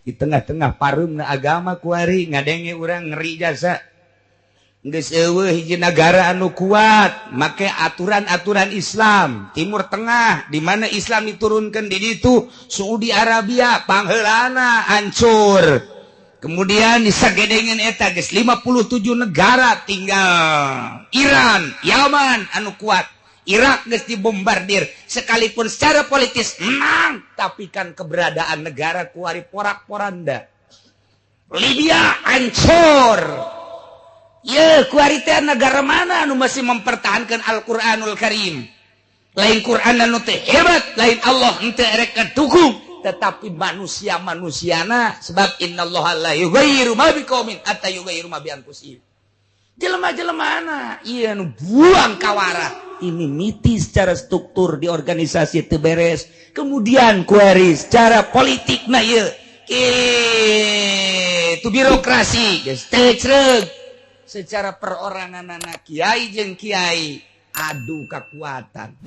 Di tengah-tengah pareumna agama kuari ngadenge urang ngeri jasa. Geus eueuh hiji nagara anu kuat make aturan-aturan Islam Timur Tengah di mana Islam diturunkan di ditu. Saudi Arabia pangheulana hancur, kemudian disagedengeun eta geus 57 negara, tinggal Iran, Yaman anu kuat. Irak geus dibombardir, sekalipun secara politis menang, tapi kan keberadaan negara kuari porak-poranda. Libya hancur. Ye, kuari teh negara mana anu masih mempertahankan Al-Qur'anul Karim? Lain Quran anu teh hebat, lain Allah henteu erek dukung, tetapi manusia-manusiana, sebab innallaha la yughayyiru ma biqaumin hatta yughayyiru ma bi anfusihim. Jelema-jelemana ieu nu buang kawara. Ini miti secara struktur di organisasi teu beres, kemudian kuari secara politik na ieu itu birokrasi geus teu creg, secara perorangan anak kiai jeung kiai adu kekuatan,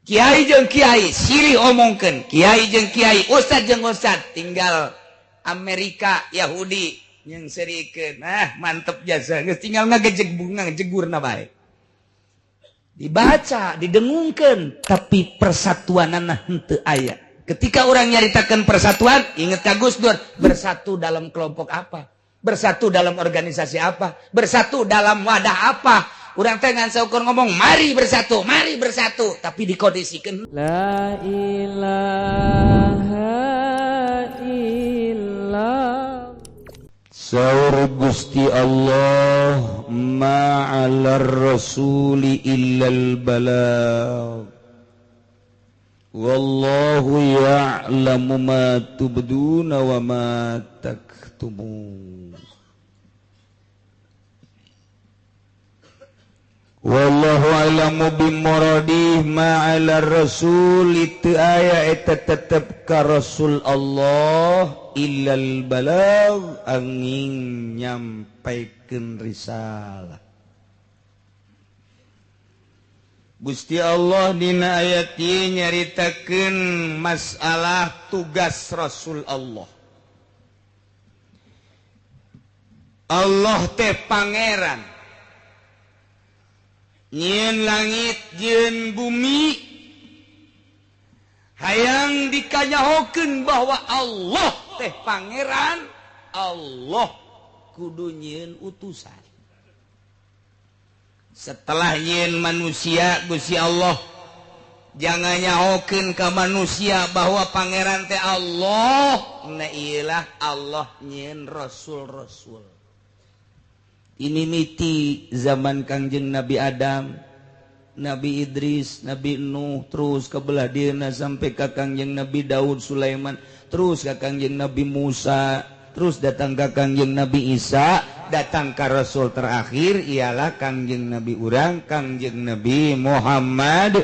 kiai jeung kiai silih omongkeun, kiai jeung kiai, ustad jeung ustad, tinggal Amerika, Yahudi yang serikeun. Nah, mantep jasa, geus tinggal ngagejeg bunga jegurna bae. Dibaca, didengungkeun, tapi persatuanana henteu aya. Ketika orang nyaritakan persatuan, inget ka Gus Dur, bersatu dalam kelompok apa, bersatu dalam organisasi apa, bersatu dalam wadah apa? Urang teh ngan saukur ngomong mari bersatu, mari bersatu, tapi dikondisikan. La ilaha illallah. Saur Gusti Allah, ma'alar rasuli illal balagh, wallahu ya'lamu ma tubduna wa ma taktumun. Wallahu a'lamu bimuradih. Ma'ala rasul itu aya eta tetep ka Rasul Allah illal balagh, angin nyampaikeun risalah. Gusti Allah dina ayat ieu nyaritakeun masalah tugas Rasul Allah. Allah teh pangeran nyieun langit jeung bumi, hayang dikanyahokeun bahwa Allah teh pangeran, Allah kudu nyieun utusan. Setelah nyieun manusia, Gusti Allah jangan nyahokeun ka manusia bahwa pangeran teh Allah. Nah, iyalah Allah nyieun rasul-rasul. Ini miti zaman Kangjeng Nabi Adam, Nabi Idris, Nabi Nuh, terus ke belah dieuna sampai ka Kangjeng Nabi Daud, Sulaiman, terus ka Kangjeng Nabi Musa, terus datang ka Kangjeng Nabi Isa, datang ka Rasul terakhir ialah Kangjeng Nabi urang, Kangjeng Nabi Muhammad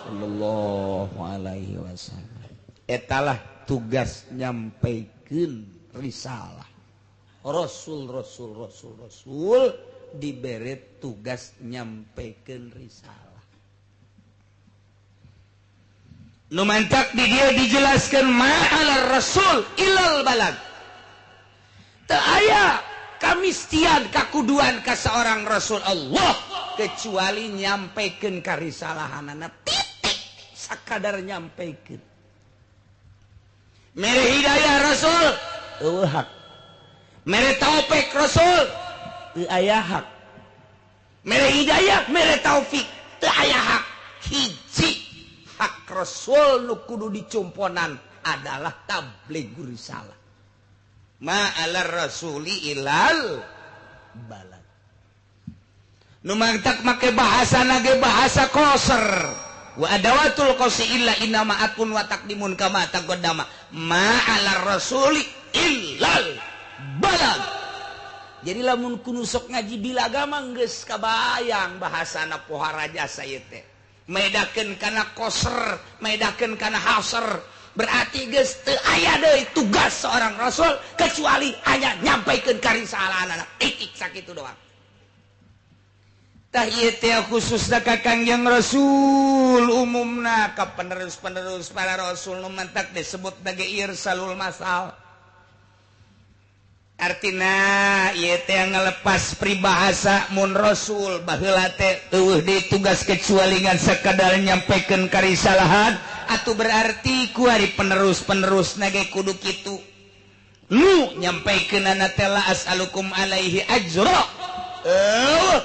sallallahu alaihi wasallam. Etalah tugas nyampaikeun risalah. Rasul, Rasul, Rasul, Rasul diberi tugas nyampaikan risalah. Nu mantak di dia dijelaskan ma'alar rasul ilal balag. Teu aya kamistian kakuduan ka seorang rasul Allah kecuali nyampaikan karisalahanana, titik, sakadar nyampaikan. Mere hidayah rasul eueuh hak, mere taufik rasul teu aya hak, mere hidayah, mere taufik teu aya hak. Hiji hak rasul nu kudu dicumponan adalah tabligh risalah. Ma'alar rasuli ilal balad. Nu mantak make bahasa nage bahasa koser. Wa adawatul qasi illa innama akun wa taqdimun kama taqaddama. Ma'alar rasuli illal balag. Jadi lamun kudu sok ngaji bilagama geus kabayang bahasana pohara jasa ieu teh. Medakeun kana koser, medakeun kana haser, berarti geus teu aya deui tugas seorang rasul kecuali hanya nyampaikeun karisalahanana. Titik, sakitu doang. Tah ieu teh khususna ka Kangjeng Rasul, umumna ka penerus-penerus para rasul, nu mantak disebut sebagai irsalul masal. Artina ieu teh ngelepas peribahasa mun rasul baheula teh euweuh deui tugas kecuali ngan sakadar nyampaikan karisalahan, atuh berarti kuari penerus-penerus nage kudu kitu nu nyampaikeunana teh la as'alukum alaihi ajra.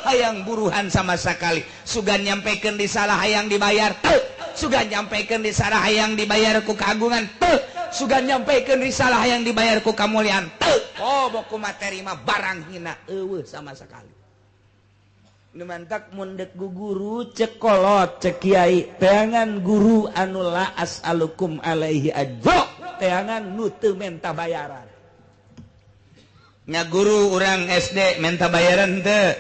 Hayang buruhan sama sekali, sugan nyampaikan risalah hayang dibayar teu, sugan nyampaikan risalah hayang dibayar ku keagungan teu, sugan nyampaikan risalah hayang dibayar ku kamuliaan teu. Oh, boku materi mah barang hina euweuh sama sekali. Nu mantak mun deuk guru, cek kolot, cek kiai, teangan guru anu la as'alukum alaihi ajra, teangan nu teu menta bayaran. Nya guru urang SD menta bayaran teu?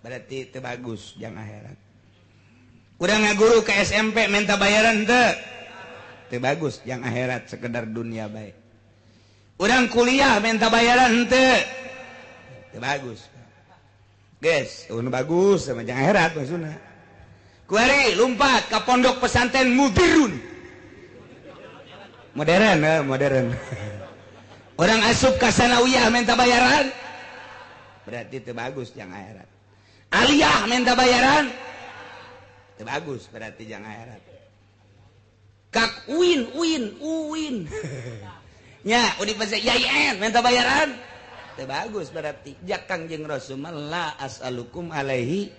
Berarti teu bagus jang akhirat. Urang ngaguru ke SMP menta bayaran teu? Teu bagus jang akhirat, sekedar dunia baik. Urang kuliah menta bayaran teu? Teu bagus. Guys, nu bagus sama jang akhirat maksudna. Kuari lumpat ka pondok pesantren mudirun. Modern, modern. Orang asup ka sanawiyah minta bayaran, berarti itu bagus jang akhirat. Aliyah minta bayaran, itu bagus berarti jang akhirat. Kak uin uin uin nya universitas YIN minta bayaran, itu bagus berarti. Jak Kangjeng Rasul la as'alukum alaihi.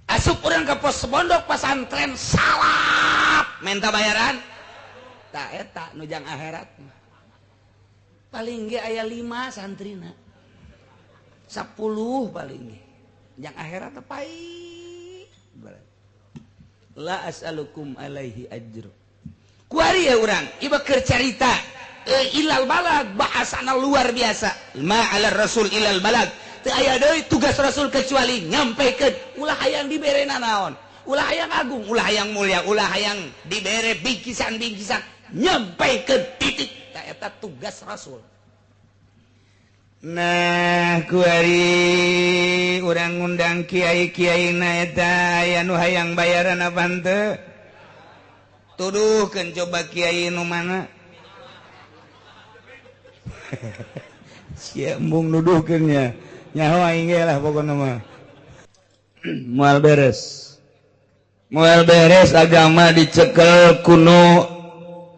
Asup orang ke pos pondok pesantren salap minta bayaran, tak eta nujang akhirat mah. Paling ge aya 5 santrina, 10 paling ge jang akhirat teh pai. La as'alukum alaihi ajru. Kuari ya urang ieu keur carita ilal balag, bahasana luar biasa. Ma ala rasul ilal balag, teu aya deui tugas rasul kecuali nyampaikan. Ulah hayang dibere nanaon, ulah hayang agung, ulah hayang mulia, ulah hayang dibere bingkisan-bingkisan, nyampaikan titik. Tak eta tugas rasul. Nah kuari urang ngundang kiai-kiai na eta aya nu hayang bayaran apa henteu? Tuduhkeun coba kiai nu mana. Sia embung nuduhkeun nya. Nyaho aing ge lah pokona mah. Moal beres. Moal beres agama dicekel kuno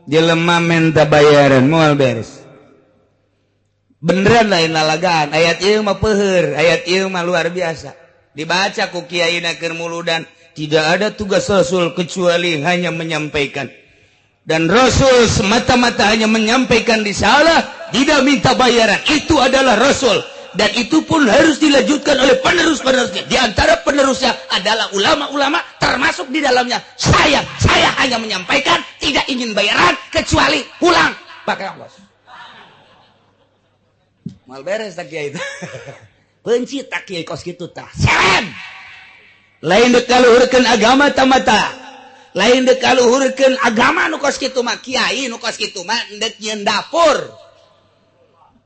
jelema menta bayaran, moal beres. Beneran lain lalagaan, ayat ieu mah peuheur, ayat ieu mah luar biasa. Dibaca ku kiai na keur muludan, tidak ada tugas rasul kecuali hanya menyampaikan. Dan rasul semata-mata hanya menyampaikan risalah, tidak minta bayaran. Itu adalah rasul. Dan itu pun harus dilanjutkan oleh penerus-penerusnya. Di antara penerusnya adalah ulama-ulama, termasuk di dalamnya saya. Saya hanya menyampaikan, tidak ingin bayaran kecuali pulang pakai ongkos. Mal beres tak kiai itu. Benci tak kiai kos kitu tah. Serem. Lain dek kaluhurkeun agama tamata. Lain dek kaluhurkeun agama nu kos kitu mah, kiai nu kos kitu mah endek nyieun dapur.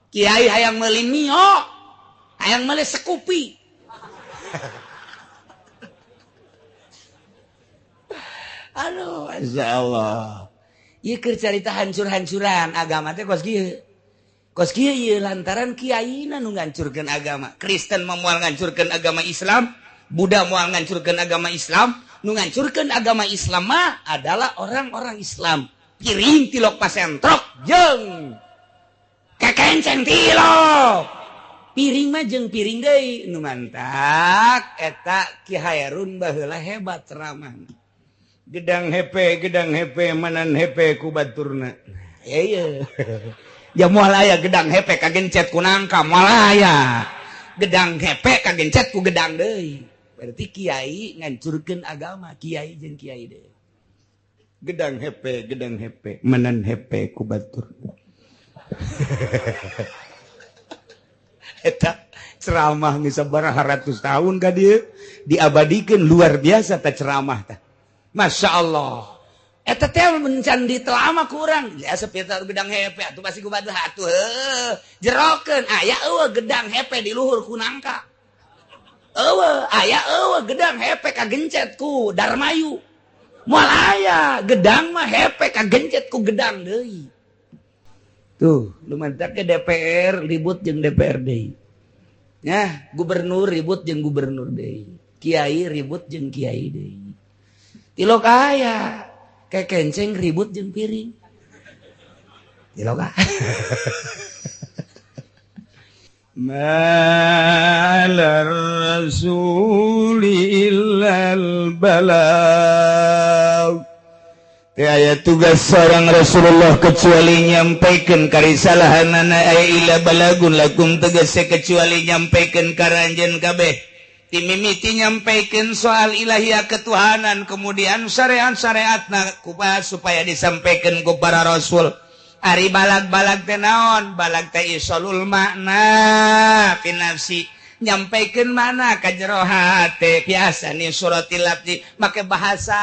Kiai hayang meuli mio, hayang meuli sekupi. Aduh, masya Allah. Ieu keur carita hancur-hancuran agama teh kos kieu. Kos kieu ieu lantaran kiaina nu ngancurkeun agama. Kristen mah moal ngancurkeun agama Islam, Buddha moal ngancurkeun agama Islam, nu ngancurkeun agama Islam mah adalah orang-orang Islam. Piring tilok pasentrok jeung kekenceng tilok. Piring mah jeung piring deui nu mantak eta Ki Hairun baheula hebat ceramahna. Gedang hepe manan hepe ku baturna. Iya. Ya moal aya gedang hepe kagencet ku nangka, moal aya. Gedang hepe kagencet ku gedang deui. Berarti kiai ngancurkeun agama, kiai jeung kiai deui. Gedang hepe manan hepe ku baturna. Eta ceramah geus sabaraha ratus tahun ka dieu diabadikeun, luar biasa ta ceramah tah. Masya Allah. Eta teh mencan ditelama kurang ya sepitar gedang hepe atuh pasti ku batu atuh heuh jerokeun aya eueuh gedang hepe di luhur ku nangka eueuh aya eueuh gedang hepe kagencet ku Darmayu moal aya gedang mah hepe kagencet ku gedang deui tuh lumantak ke DPR ribut jeung DPR deui nya gubernur ribut jeung gubernur deui kiai ribut jeung kiai deui tilok aya kekenceng ribut jeung piring tilok aya ma'alar rasuli illal balagh. Teu aya tugas seorang Rasulullah kecuali nyampaikan karisalahanana aya illa balagun lakum tegese kecuali nyampaikan ka anjeun kabeh. Timimiti nyampaikan soal ilahiyah ketuhanan kemudian syariat-syariatna kumaha supaya disampaikan ku para rasul. Ari balag-balag teh naon? Balag teh isolul makna fi nafsi. Nyampaikan mana ka jero hate biasa nih suratil lafzi make bahasa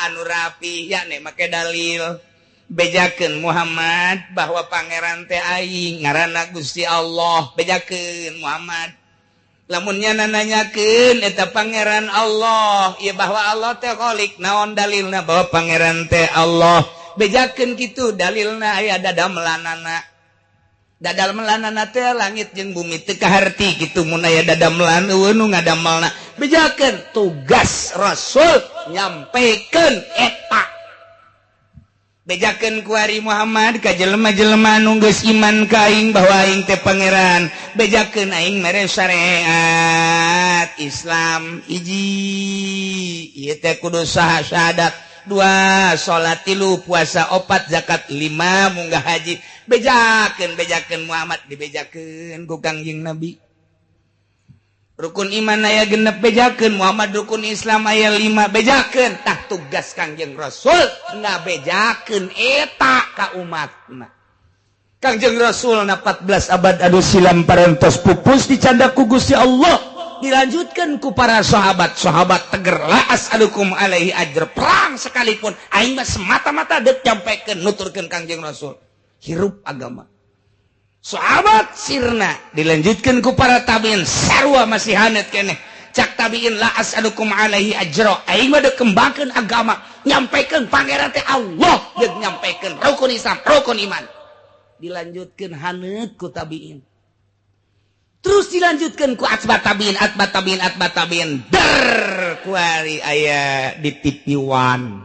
anu rapi yakni make dalil. Bejakeun Muhammad bahwa pangeran teh aing ngaranna Gusti Allah. Bejakeun Muhammad. Lamunnya nanyakeun eta pangeran Allah ieu bahwa Allah teh khalik naon dalilna bahwa pangeran teh Allah. Bejakeun kitu dalilna aya dadamelanana. Dadamelanana teh langit jeung bumi teu kaharti kitu mun aya dadamelan eueuh nu ngadamelna. Bejakeun tugas Rasul nyampaikan eta. Bejakeun ku ari Muhammad ka jelema-jelema nu geus iman ka aing bahwa aing teh pangeran. Bejakeun aing mere syariat Islam hiji ieu teh kudu syahadat 2 salat 3 puasa 4 zakat 5 munggah haji. Bejakeun bejakeun Muhammad dibejakeun ku Kangjeng Nabi. Rukun iman aya 6 bejakeun Muhammad, rukun Islam aya 5 bejakeun. Tah tugas Kangjeng Rasul ngabejakeun eta ka umatna. Kangjeng Rasul na 14 abad anu silam parantos pupus dicandak ku Gusti Allah, dilanjutkan ku para sahabat. Sahabat teger la as'alukum alaihi ajr, perang sekalipun aing mah semata-mata deuk nyampaikan nuturkeun Kangjeng Rasul hirup agama. Sahabat sirna dilanjutkan ku para tabiin sarua masih hanet keneh. Cak tabiin la as'alukum alaihi ajra, aing mah deuk kembangkeun agama, nyampaikan pangeran teh Allah, deuk nyampaikan rukun Islam, rukun iman. Dilanjutkan hanet ku tabiin. Terus dilanjutkan ku atba tabiin, atba tabiin, atba tabiin. Der kuari aya di TV One.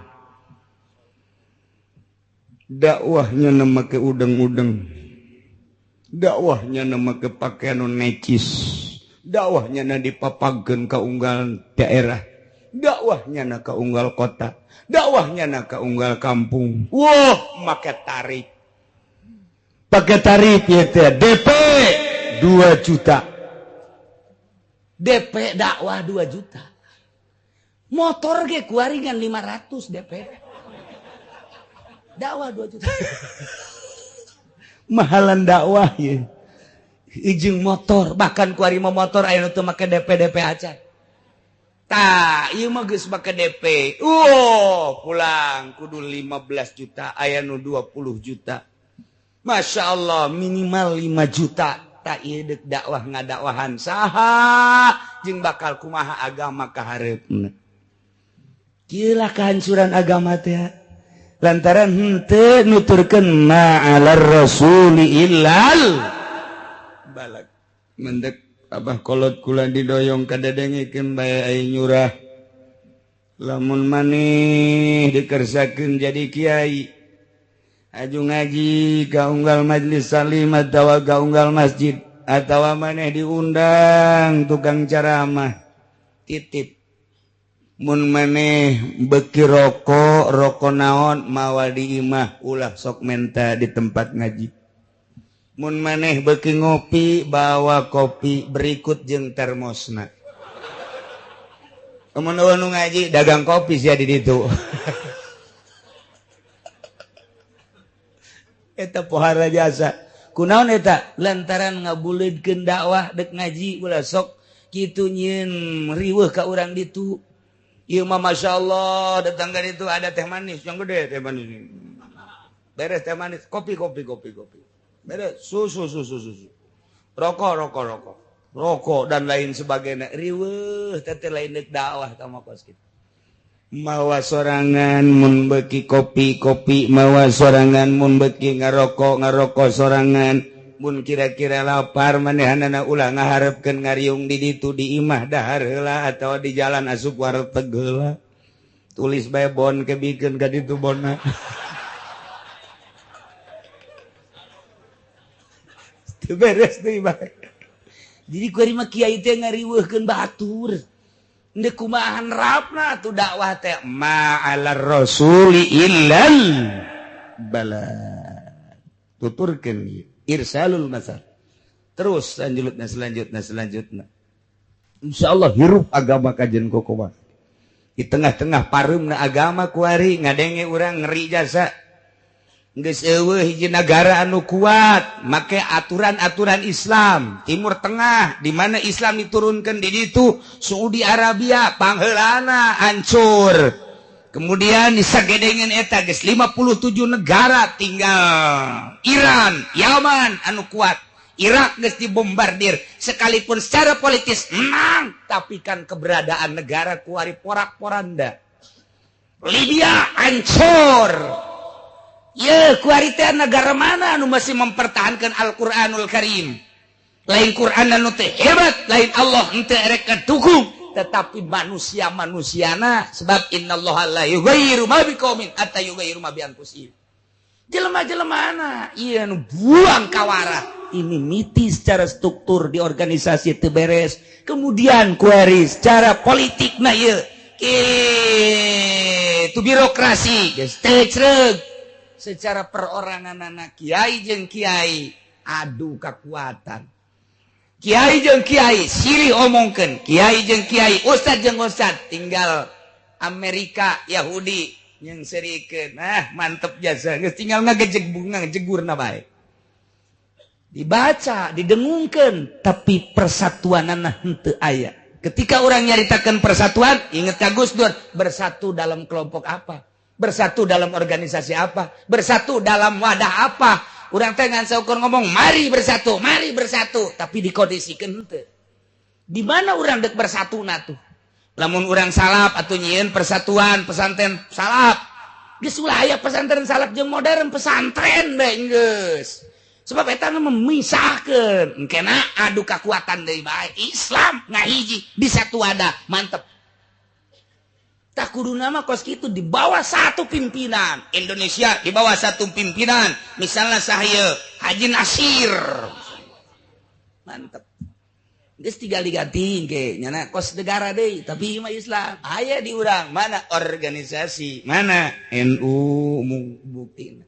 Dakwahnya make udeng-udeng. Dakwahnya make pakaian nu necis. Dakwahnya na dipapageun ka unggal daerah. Dakwahnya na ka unggal kota. Dakwahnya na ka unggal kampung. Wah, make tarif. Pakai tarif ya teh DP 2 juta. DP dakwah 2 juta. Motor ge kuaringan 500 DP. Dakwah 2 juta. Mahalan dakwah ya. Ijing motor, bahkan kuari mah motor aya nu teu make DP DP acan. Tah, ieu mah geus make DP. Pulang kudu 15 juta, aya nu 20 juta. Masya Allah minimal 5 juta. Tak ieu deuk dakwah ngadakwahan saha jeung bakal kumaha agama ka hareupna. Kieu lah kehancuran agama teh. Lantaran henteu nuturkeun ma'alar rasuli illal balag. Mendek abah kolot kula didoyong kadadengikeun bae aing nyurah. Lamun maneh dikersakeun jadi kiai, aju ngaji ka unggal majlis salim atawa ka unggal masjid atawa maneh diundang tukang ceramah titip. Mun maneh beuki rokok, rokok naon mawa di imah ulah sok menta di tempat ngaji. Mun maneh beuki ngopi bawa kopi berikut jeung termosna. Mun nu ngaji dagang kopi sia di ditu. Eta pohara jasa. Kunaon eta? Lantaran ngabuleudkeun dakwah dek ngaji ulah sok kitu nyieun riweuh ka urang ditu. Ieu mah masyaallah datang ka ditu ada teh manis yang gede, teh manis. Beres teh manis, kopi kopi kopi kopi. Beres susu susu susu. Rokok rokok rokok. Rokok dan lain sebagainya. Riweuh teh lain deuk dakwah ka kos kitu. Mawa sorangan mun beuki kopi-kopi, mawa sorangan mun beuki ngarokok ngarokok sorangan, mun kira-kira lapar manehanana ulah ngaharepkeun ngariung di ditu, di imah dahar heula atawa di jalan asup warteg heula. Tulis bae bon ke bikeun ka ditu bonna. Teu beres deui bae. Jadi kuari mah kiai teh ngariweuhkeun batur. Ndek kumaha rapna atuh dakwah teh ma'alar rasuli illal bala. Tuturkeun irsalul masal. Terus selanjutna selanjutna selanjutna. Insyaallah hirup agama kajen kokowa. Di tengah-tengah pareumna agama kuari ngadenge urang ngeri jasa. Geus eueuh hiji nagara anu kuat make aturan-aturan Islam Timur Tengah di mana Islam diturunkan di ditu. Saudi Arabia pangheulana hancur, kemudian disagedengeun eta geus 57 negara tinggal Iran, Yaman anu kuat, Irak geus dibombardir sekalipun secara politis menang tapi kan keberadaan negara kuari porak-poranda. Libya hancur. Ye, kuari teh negara mana anu masih mempertahankan Al-Qur'anul Karim? Lain Qur'an anu teh hebat, lain Allah henteu erek kadukung, tetapi manusia-manusiana sebab innallaha la yughayyiru ma biqaumin hatta yughayyiru ma bi anfusihim. Jelema-jelemana ieu nu buang kawara. Ini miti secara struktur di organisasi teu beres, kemudian kuari secara politikna ieu kitu birokrasi geus teu creug. Secara perorangan anak kiai jeung kiai adu kekuatan, kiai jeung kiai silih omongkeun, kiai jeung kiai, ustad jeung ustad, tinggal Amerika Yahudi yang serikeun. Nah mantep jasa geus tinggal ngagejeg bunga ngejegurna bae. Dibaca didengungkeun tapi persatuanana henteu aya. Ketika orang nyaritakeun persatuan, inget ka Gus Dur, bersatu dalam kelompok apa? Bersatu dalam organisasi apa? Bersatu dalam wadah apa? Urang teh ngan saukur ngomong mari bersatu, tapi dikondisikeun henteu. Di mana urang deuk bersatuna tuh? Lamun urang salaf atuh nyieun persatuan pesantren salaf. Geus ulah aya pesantren salaf jeung modern, pesantren bae geus. Sebab eta memisahkeun, engkena adu kakuatan deui bae. Islam ngahiji di satu wadah, mantep. Tak kudu nama kos kitu di bawah satu pimpinan. Indonesia di bawah satu pimpinan. Misalnya sahaya Haji Nasir. Mantep. Geus tinggal diganti ke nyana kos negara deui tapi mah Islam. Aya di urang mana organisasi, mana NU buktina.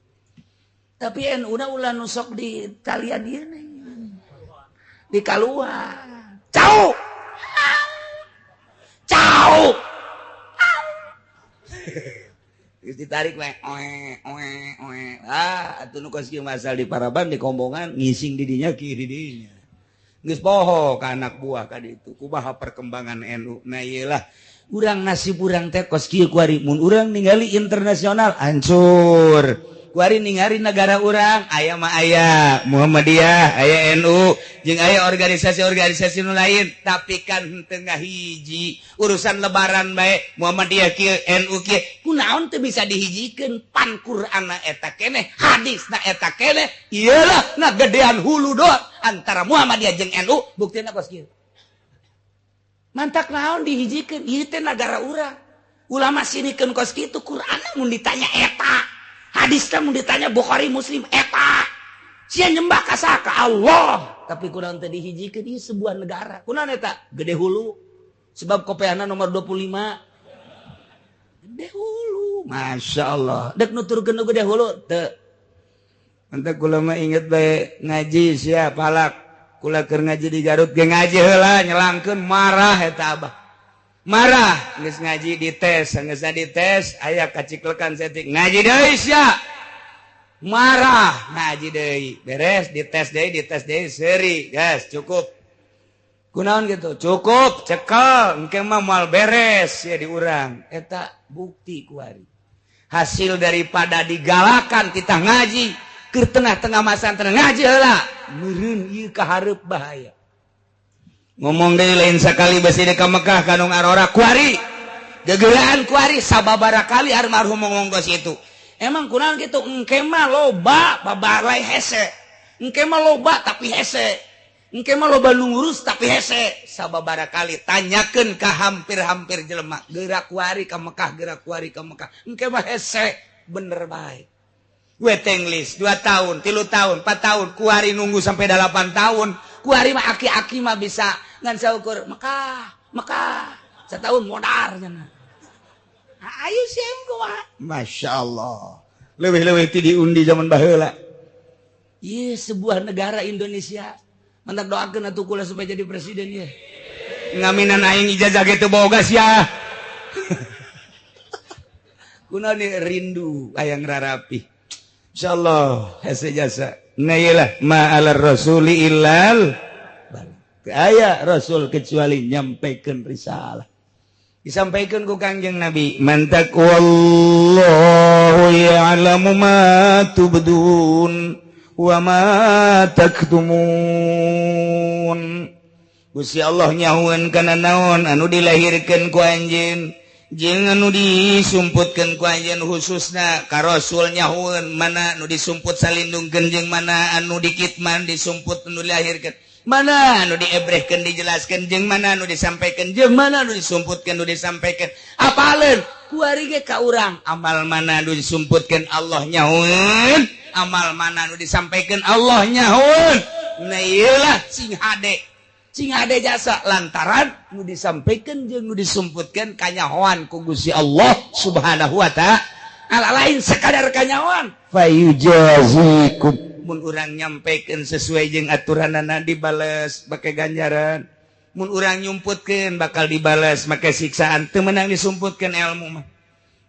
Tapi NU na ulah nu sok di talian ieu di kaluar. Cau. Cau. Geus ditarik we oe oe oe. Ah atuh nu kos kieu masal di paraban di kombongan ngising di dinya ki di dinya. Geus poho ka anak buah ka ditu. Kumaha perkembangan NU. Nah ieu lah urang nasib urang teh kos kieu kuari mun urang ningali internasional hancur. Kuari ningali negara urang aya mah aya Muhammadiyah, aya NU, jeung aya organisasi-organisasi nu lain, tapi kan henteu ngahiji. Urusan lebaran bae Muhammadiyah kieu, NU kieu, kunaon teu bisa dihijikeun? Pan Qur'anna eta keneh, hadisna eta keneh, ieu lah ngagedean hulu doang antara Muhammadiyah jeung NU, buktina kos kieu. Mantak naon dihijikeun? Ieu teh nagara urang. Ulama sinikeun kos kitu, Qur'anna mun ditanya eta. Hadisnya mun ditanya Bukhari Muslim eta. Sia nyembah ka saha? Ka Allah. Tapi kunaon teh dihijikeun? Ieu sebuah negara. Kunaon eta? Gede hulu. Sebab kopeana nomor 25. Gede hulu. Masya Allah. Dek nuturkeun nu gede hulu teu. Mantap kula mah inget bae ngaji sia palak. Kula keur ngaji di Garut ge ngaji heula nyelangkeun marah eta abah. Marah geus ngaji dites, geus dites aya kaciklekan setik ngaji deui sia. Marah ngaji deui, beres dites deui seuri, geus cukup. Kunaon gitu? Cukup cekel engke mah moal beres ya di urang. Eta bukti kuari. Hasil daripada digalakan kita ngaji ke tengah-tengah masa tengah ngaji heula meureun ieu kahareup bahaya. Ngomong deui lain sakali besi ka Mekah ka nu ngarora kuari. Gegelaan kuari sababaraha kali almarhum ngomong geus itu. Emang kunaon gitu? Engke mah loba babalai hese. Engke mah loba tapi hese. Engke mah loba nu ngurus tapi hese. Sababaraha kali tanyakeun ka hampir-hampir jelema, geura kuari ka Mekah, geura kuari ka Mekah. Engke mah hese, bener bae. Waiting list 2 tahun, 3 tahun, 4 tahun, kuari nunggu sampai 8 tahun. Kuari mah aki-aki mah bisa ngan saukur Mekah, Mekah. Setahun modar cenah. Ayo sih kumaha. Masya Allah. Leuwih-leuwih ti diundi zaman baheula. Ieu sebuah negara Indonesia. Mantap doakeun atuh kula supaya jadi presiden ya. Ngaminan aing ijazah ge teu boga sia. Kunaon rindu hayang rarapi. Insyaallah hese jasa. Nah iyalah ma alar rasuli illal aya rasul kecuali nyampaikan risalah. Disampaikan ku Kangjeng Nabi, man taqwallahu ya'lamu ma tubdun wa ma taktumun. Gusti Allah nyahueun kana naon anu dilahirkeun ku anjeun jeung anu disumputkeun ku anjeun, khususna ka rasul nyahueun mana anu disumput salindungkeun jeung mana anu dikitman disumput anu dilahirkeun, mana anu diebrehkeun dijelaskeun jeung mana anu disampaikan jeung mana anu disumputkeun nu disampaikan. Apaleun kuari ge ka urang amal mana anu disumputkeun Allah nyahueun, amal mana anu disampaikan Allah nyahueun. Nah ieulah sing hade, sing hade jasa lantaran nu disampaikan jeung nu disumputkeun kanyahoan ku Gusti Allah Subhanahu wa ta'ala, lain sekadar kanyahoan. Fayujazikum, mun urang nyampaikan sesuai jeung aturanana dibales make ganjaran, mun urang nyumputkeun bakal dibales make siksaan. Teu meunang disumputkeun ilmu mah.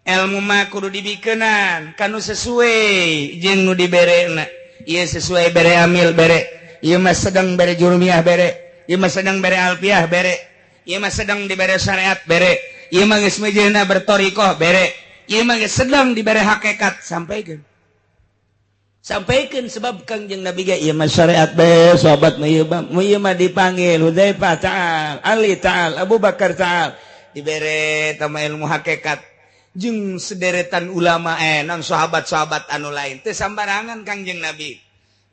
Ilmu mah kudu dibikeunan kanu sesuai jeung nu diberena. Ieu sesuai bere amil bere, ieu mah sedang bere jurumiyah bere, ieu mah sedang bere alfiah bere, ieu mah sedang dibere syariat bere, ieu mah geus mejeuna bertorikoh bere, ieu mah geus sedang dibere hakikat sampaikeun. Sampaikan sebab Kangjeng Nabi ge ieu mah syariat bae, sahabat mah ieu mah dipanggil Hudzaifah ta'al, Ali ta'al, Abu Bakar ta'al, dibere tama ilmu hakikat jeung sederetan ulama non sahabat-sahabat anu lain teu sambarangan Kangjeng Nabi.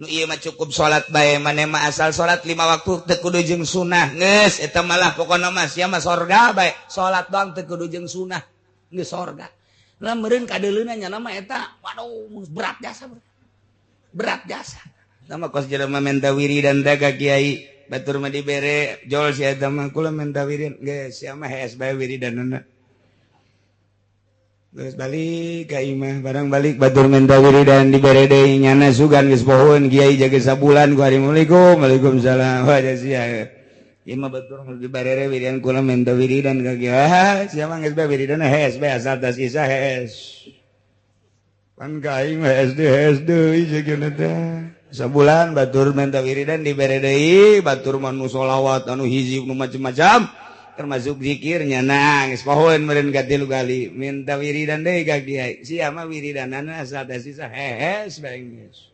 Nu ieu mah cukup salat bae, maneh mah asal salat 5 waktu teu kudu jeung sunah geus eta malah pokona mah sia mah sorga bae, salat doang teu kudu jeung sunah geus sorga. Lah meureun kadeuleuna nya mah eta waduh berat jasa. Berat jasa. Sama kos jelema menta wiridan teh ka kiai, batur mah dibere jol sia eta mah kula menta wiridan geus sia mah hees bae wiridanna. Geus balik ka imah, barang balik batur menta wiridan dibere deui nyana sugan geus pohoeun kiai jaga sabulan ku assalamualaikum waalaikumsalam. Wah sia. Ieu mah batur dibere wiridan kula menta wiridan ka kiai. Sia mah geus bae wiridanna hees bae asal tas isa hees. Pan ka aing mah SD hees deui sageuna teh. Sabulan batur menta wiridan dibere deui, batur mah nu sholawat anu hizib nu macam-macam termasuk zikirnya nangis pohoeun meureun ka 3 kali minta wiridan deui ka kiai. Sia mah wiridanana asal teh sisa hees bae geus.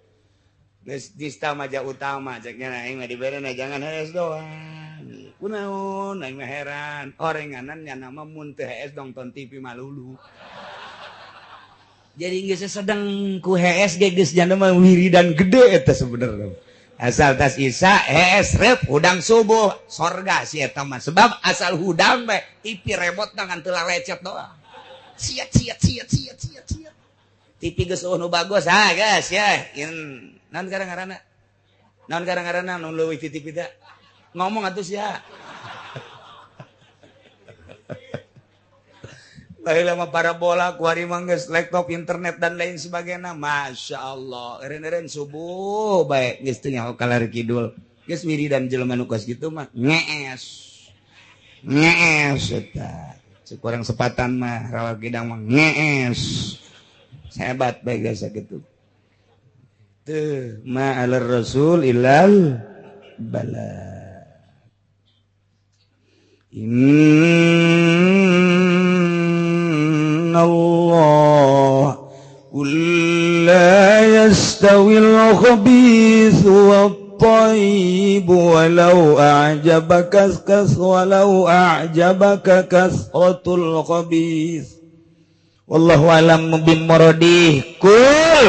Geus dista maja utama cek nya aing mah diberena jangan hees doang. Kunaon aing mah heran, orenganan nya mah mun teu hees nonton TV malulu. Jadi geus sedang ku hees ge geus nya mah wiridan gede eta sebenarnya. Asal tas isa hees rep hudang subuh sorga si eta mah, sebab asal hudang bae TV remote ngan teu lecet doang. Siat siat siat siat siat siat. TV geus nu bagus ha geus ya. Naon garang-garana? Naon garang-garana nu leuwih ti TV teh? Ngomong atuh sia. Baheula mah parabola kuari mah geus laptop, internet dan lain sebagainya. Masya Allah, eureun-eureun subuh bae geus teu nyaho kalar kidul. Geus wiridan jelema nu kos kitu mah ngees. Ngees eta. Sekurang sepatan mah rawa kidang mah ngees. Hebat bae geus sakitu. Teu ma alar rasul illal bala. Inna Allah qul la yastawil khabithu wat-thayyib walau a'jabaka walau a'jabaka kasratul khabith wallahu alam bimuradih. Kul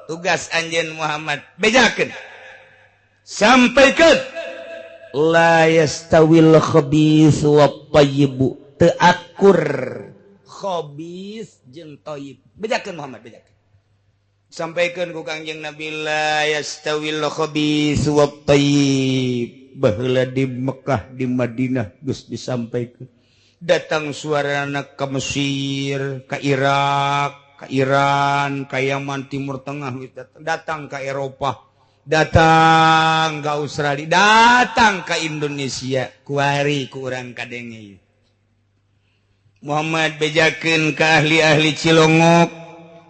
tugas anjeun Muhammad bejakeun sampaikan la yastawil khabith wat thayyib, teu akur khabith jeung thayyib. Bejakeun Muhammad, bejakeun, sampaikan ku Kangjeng Nabi la yastawil khabith wat thayyib. Baheula di Mekah, di Madinah geus disampaikan, datang suarana ke Mesir, ke Irak, ke Iran, ke Yaman, Timur Tengah, datang ke Eropa, datang ke Australia, datang ke Indonesia. Kuari ku urang kadenge Muhammad bejakeun ke ahli-ahli Cilongok,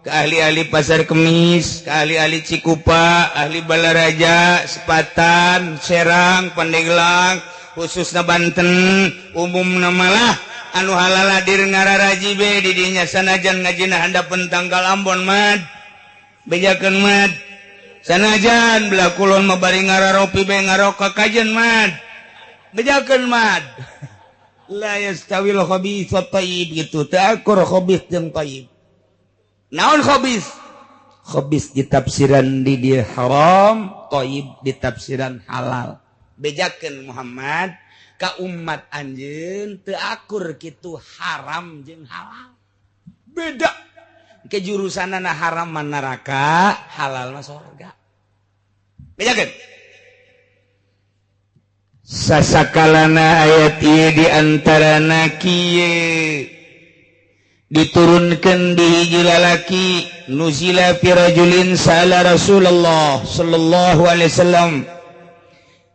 ke ahli-ahli Pasar Kemis, ke ahli-ahli Cikupa, ahli Balaraja, Sepatan, Serang, Pandeglang, khususnya Banten, umumna malah anu halaladir ngararaji be di dinya sanajan ngajina handapeun tanggal Ambon mad bejakeun mad, sanajan belah kulon mah bari ngararopi be ngaroka kajen mad bejakeun mad. La yastawil khabith wat thayyib gitu, teu akur khabith jeung thayyib. Naon khabith? Khabith ditafsiran di dia haram, thayyib ditafsiran halal. Bejakeun Muhammad ka umat anjeun teu akur kitu haram jeung halal. Beda. Kejurusanana haram mah neraka, halal mah sorga. Bejakeun. Sasakalana ayat ieu di antarana kieu diturunkan di hiji lalaki, nuzila fi rajulin sala Rasulullah sallallahu alaihi wasallam.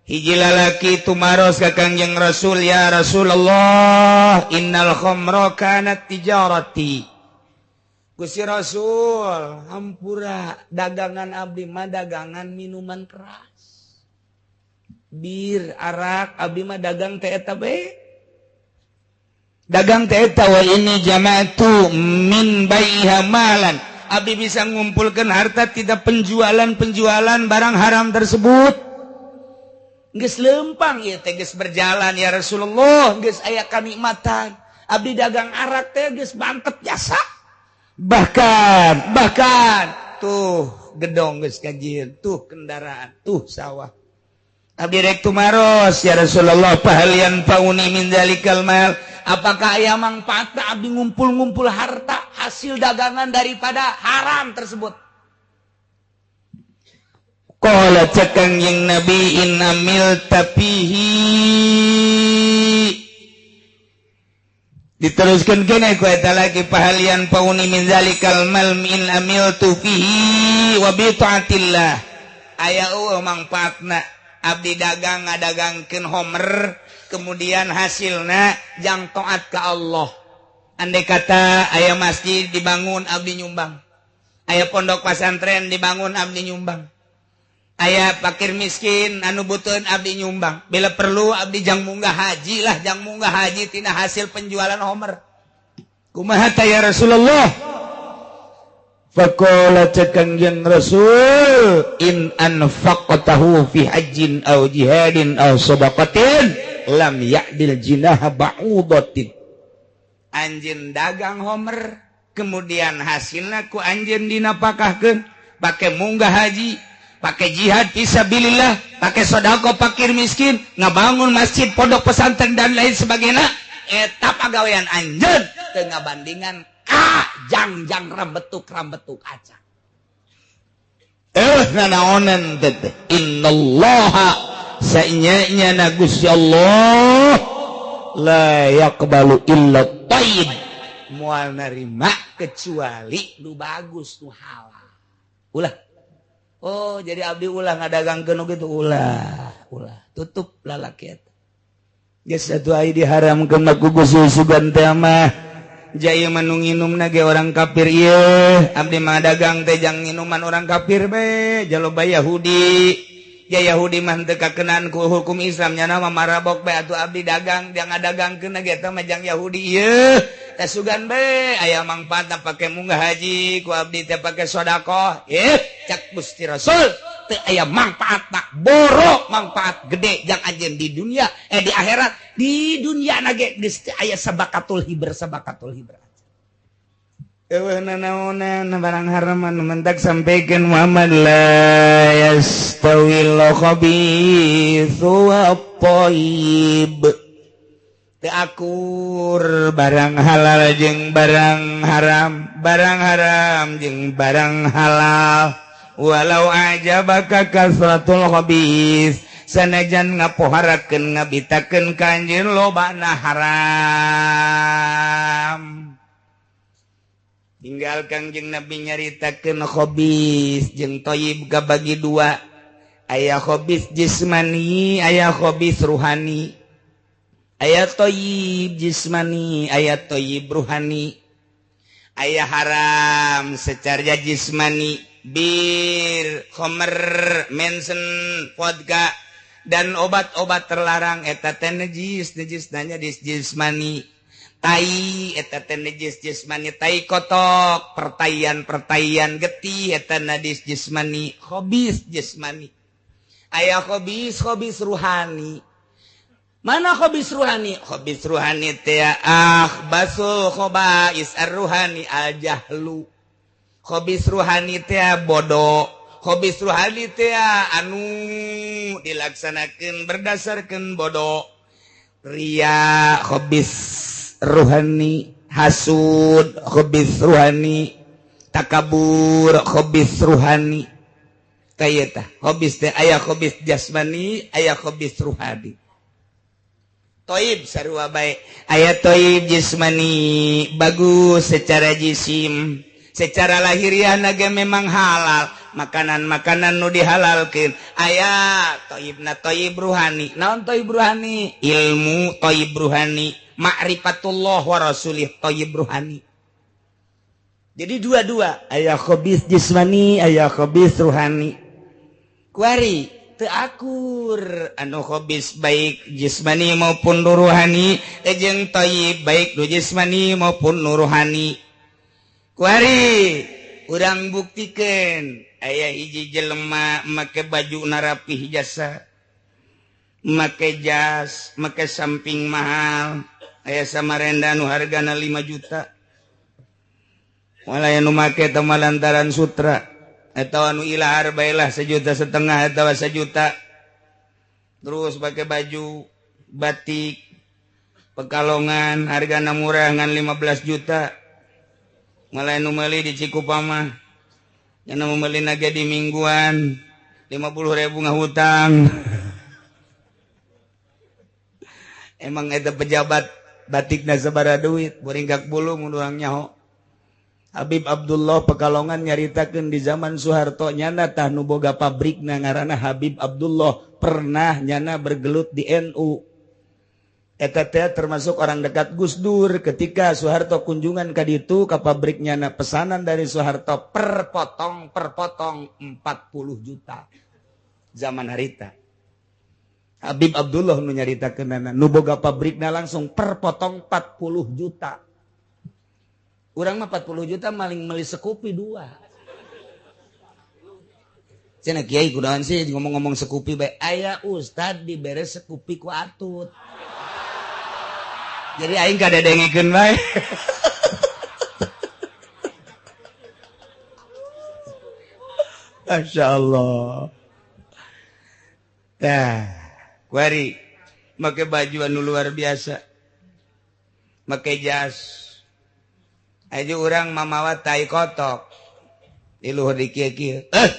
Hiji lalaki tumaros ka Kangjeng Rasul, ya Rasulullah innal khamra kanat tijarati. Gusti Rasul, hampura, dagangan abdi mah dagangan minuman keras, bir, arak, abdi mah dagang teh eta be, dagang teh eta. Wa ini jama'tu min baiha malan, abdi bisa ngumpulkan harta tidak penjualan-penjualan barang haram tersebut. Geus lempang ieu teh, geus berjalan ya Rasulullah, geus aya kanikmatan. Abdi dagang arak teh geus bangket jasa, bahkan bahkan tuh gedong geus kajieun, tuh kendaraan, tuh sawah. Abdi rek tumaros ya Rasulullah, fahal yanfa'uni min zalikal mal, apakah aya mangfaatna abdi ngumpul-ngumpul harta hasil dagangan daripada haram tersebut? Qala cek Kangjeng Nabi in amil tapihi, diteruskan kene ku eta lagi, fahal yanfa'uni min zalikal mal in amiltu fihi wa bi taatillah, aya eueuh mangfaatna abdi dagang ngadagangkeun homer kemudian hasilna jang taat ka Allah. Andai kata aya masjid dibangun abdi nyumbang, aya pondok pesantren dibangun abdi nyumbang, aya fakir miskin anu butuheun abdi nyumbang, bila perlu abdi jang munggah haji lah, jang munggah haji tina hasil penjualan homer. Kumaha ta ya Rasulullah? Faqala cek Kangjeng Rasul in anfaqtahu fi hajjin aw jihadin aw sadaqatin lam ya'dil jinaha ba'udatin. Anjeun dagang homer kemudian hasilna ku anjeun dinapakahkeun pake munggah haji, pakai jihad fisabilillah, pakai sedekah fakir miskin, ngabangun masjid, pondok pesantren dan lain sebagainya, eta pagawean anjeun teu ngabandingan ka jang-jang rambetuk-rambetuk aca. Nanaonan teh innallaha saenya na Gusti Allah la yaqbalu illa thayyib, moal narima kecuali nu bagus, nu halal. Ulah. Oh, jadi abdi ulah ngadagangkeun nu kitu, ulah, ulah. Tutup lalaki eta. Geus atuh ai diharamkeun mah ku Gusti sugan teh mah. Jaya mah nu nginumna ge orang kafir ieu, abdi mah dagang teh jang nginuman orang kafir be, jaloba Yahudi. Ya Yahudi mah teu kakenaan ku hukum Islam, nya mah marabok bae atuh. Abdi dagang, jangan dagangkeun ge eta mah jang Yahudi ieu. Teh sugan bae aya mangfaatna pake munggah haji ku abdi teh, pake sedekah. Eh, cak Gusti Rasul teu aya mangfaatna, borok mangfaat gede jang anjeun di dunia, eh, di akhirat. Di dunia na ge geus teu aya sabakatul hibr, sabakatul hibr. Eueuh nanaonan barang haram anu mentak sampaikan Muhammad la yastawil khabithu wat thayyib. Teu akur barang halal jeung barang haram, barang haram jeung barang halal. Walau a'jabaka kasratul khabith, sanajan ngapoharakeun ngabitakeun ka anjeun lobana haram. Tinggal Kangjeng Nabi nyaritakeun khobis jeung thayyib bagi dua, aya khobis jismani, aya khobis ruhani, aya thayyib jismani, aya thayyib ruhani. Aya haram secara jismani, bir, khamr, mensen, vodka, dan obat-obat terlarang, eta teh najis, najis nanya di jismani. Tai eta teh najis jismani, tai kotok, pertaian-pertaian getih eta najis jismani, khobis jismani. Aya khobis khobis ruhani. Mana khobis ruhani? Khobis ruhani teh akhbasul khobais ar-ruhani al-jahlu. Khobis ruhani teh bodoh. Khobis ruhani teh anu dilaksanakeun berdasarkan bodoh. Ria khobis ruhani, hasud khobis ruhani, takabur khobis ruhani. Kayeta khobis teh aya khobis jasmani, aya khobis ruhani. Toib sarua bae, aya toib jismani, bagus secara jisim, secara lahiriah naga memang halal, makanan-makanan nu dihalalkeun. Aya toibna toib ruhani. Naon toib ruhani? Ilmu toib ruhani, ma'rifatullah wa rasulih toib ruhani. Jadi dua-dua, aya khobis jismani, aya khobis ruhani. Kuari teu akur anu khobis baik jismani maupun ruhani jeung thayyib baik nu jismani maupun ruhani. Kuari urang buktikeun, aya hiji jelema make baju narapih jasa, make jas, make samping mahal, aya Samarenda nu hargana 5 juta. Malah nu make teh lantaran sutra atau anu ilahar baelah 1,5 juta atau 1 juta. Terus pakai baju batik Pekalongan hargana murah ngan 15 juta. Malah nu meuli di Cikupa mah yang nu meuli naga di mingguan 50 ribu ngahutang. Emang eta pejabat batikna sabaraha duit, boringgak bulu mun urang nyaho. Habib Abdullah Pekalongan nyaritakeun di zaman Soeharto nyana tah nu boga pabrikna ngaranna Habib Abdullah, pernah nyana bergelut di NU. Eta teh termasuk orang dekat Gus Dur. Ketika Soeharto kunjungan ka ditu ka pabrik nyana, pesanan dari Soeharto per potong, per potong 40 juta zaman harita. Habib Abdullah nu nyaritakeun, nu boga pabrikna langsung per potong 40 juta. Urang mah 40 juta maling meli Scoopy dua. Cenah kiai, kunaon sih ngomong-ngomong Scoopy bae? Aya ustad dibere Scoopy ku atut. Jadi aing kadedengekeun bae. Masya Allah. Tah, kuari make baju anu luar biasa. Make jas. Aja urang mamawa tai kotok. Di luhur di kieu-kieu. Eh.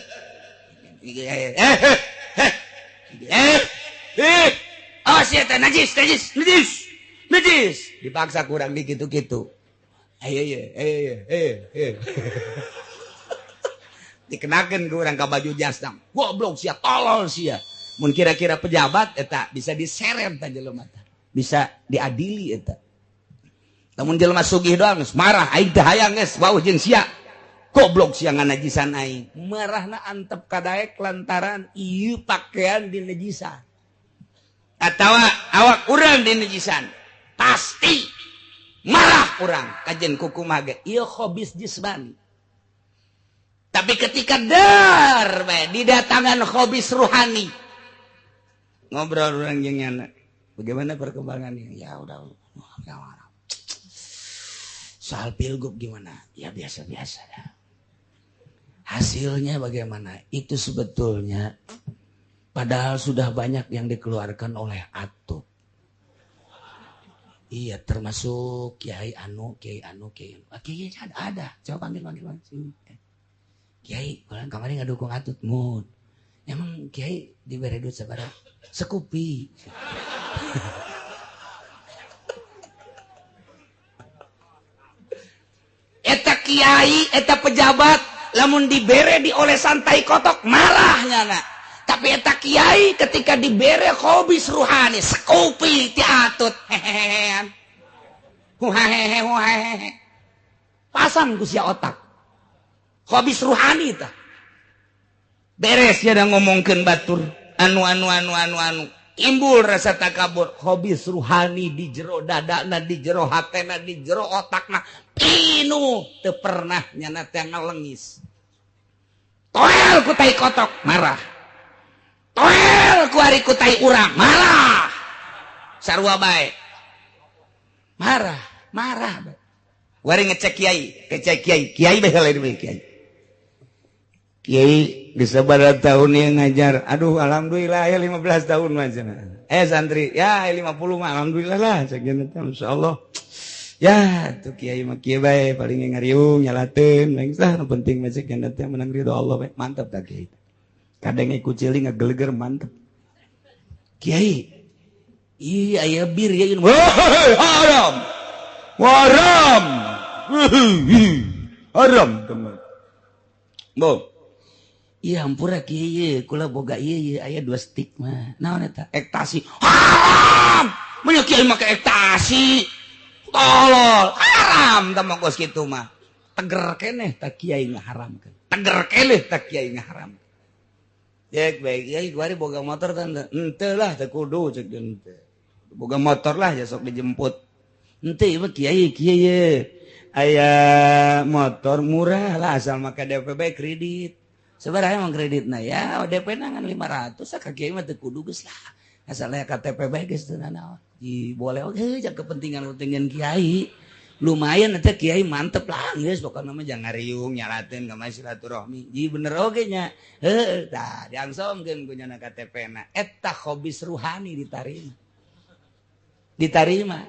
Eh, eh, eh, eh, eh. Oh, sia teh najis, najis, najis. Najis. Dipaksa kurang di gitu-gitu. Ayo, ayo, ayo, ayo, ayo. Dikenakan ke urang ka baju jas dang. Goblok sia, tolol sia. Mun kira-kira pejabat eta bisa diseret ta jelema teh. Bisa diadili eta. Lamun jelema sugih doang geus marah, aing teh hayang geus wau jeung sia. Goblok sia nganajisan aing. Marahna antep kadaek lantaran ieu pakaian dinajisan. Atawa awak urang dinajisan. Pasti marah urang kajen kukumaha ge. Ieu khobis jismani. Tapi ketika dar bae didatangan khobis ruhani. Ngobrol urang jeung nyana. Bagaimana perkembangannya? Ya udah. Soal pilgub gimana? Ya biasa-biasa dah. Hasilnya bagaimana? Itu sebetulnya padahal sudah banyak yang dikeluarkan oleh Atut. Iya, termasuk Kiai Anu, Kiai Anu, Kiai Anu. Ah, Kiai ada. Coba panggil sini. Kiai, kalau kemarin nggak dukung Atut, mun. Emang Kiai diberi duit sabaraha? Sekupi. Eta kiai, eta pejabat, lamun dibere diolesan tai kotok marah nyana. Tapi eta kiai ketika dibere khobis ruhani, sekupi ti Atut. Hehehean. Huhahehe huhahehe. Pasang ku sia otak. Khobis ruhani tah. Beres ya da ngomongkeun batur. Anu anu anu anu anu. Timbul rasa takabur, khobis ruhani di jero dadana, di jero hatena, di jero otakna. Pinu teu pernah nyana teh ngalengis. Toel ku tai kotok marah. Toel ku ari ku tai urang marah. Sarua bae. Marah, marah bae. Wari ngecek kiai, ngecek kiai, kiai bae lain bae kiai. Kiai geus sabaraha tahun ieu ngajar. Aduh alhamdulillah ya 15 tahun mah cenah. Santri ya 50 mah alhamdulillah lah sakieu teh insyaallah. Ya tuh kiai mah kieu bae paling ngariung nyalateun lain sah nu penting mah cek teh menang ridho Allah bae. Mantap tah kiai. Kadang ikut ciling ngageleger mantep. Kiai iya aya bir ya haram. Haram. Haram teman. Bo. Iya hampura kieu kula boga ieu aya 2 stik mah. Naon eta? Ektasi. Haram. Mun kiai make ektasi. Tolol, haram tah mah geus kitu mah. Teger keneh tah kiai ngaharamkeun. Teger keneh tah kiai ngaharamkeun. Cek bae kiai kuari boga motor tah henteu lah teu kudu cek henteu. Boga motor lah ya sok dijemput. Henteu ieu mah kiai kieu ye. Aya motor murah lah asal make DP bae kredit. Sebenarnya emang kreditna ya DP na ngan 500 ka kiai mah teu kudu geus lah. Asalnya KTP bae geus teu nanaon. Di boleh oge jang kepentingan-kepentingan kiai. Lumayan eta kiai mantep lah geus pokona mah jangan ngariung nyalateun ka mah silaturahmi. Ji bener oge nya. Heuh tah diangsomkeun ku nyana KTP na. Eta khobis ruhani ditarima. Ditarima.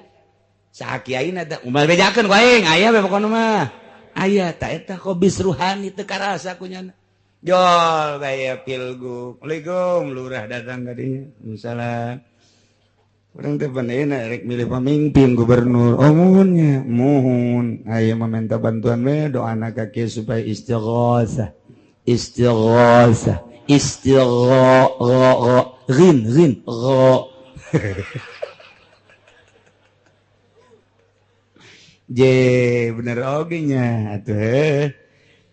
Saha kiai na teh umal bejakeun ku aing aya we pokona mah. Aya tah eta khobis ruhani teu karasa ku nyana. Jol bae pilgub. Assalamualaikum lurah datang ka dinya. Waalaikumsalam. Urang teh pandeuna rek milih pamimpin gubernur. Oh muhun nya, muhun. Aya meminta bantuan we doana ka kieu supaya istighosah. Istighosah, istigho ghin ghin gho. Je bener oge nya atuh heuh.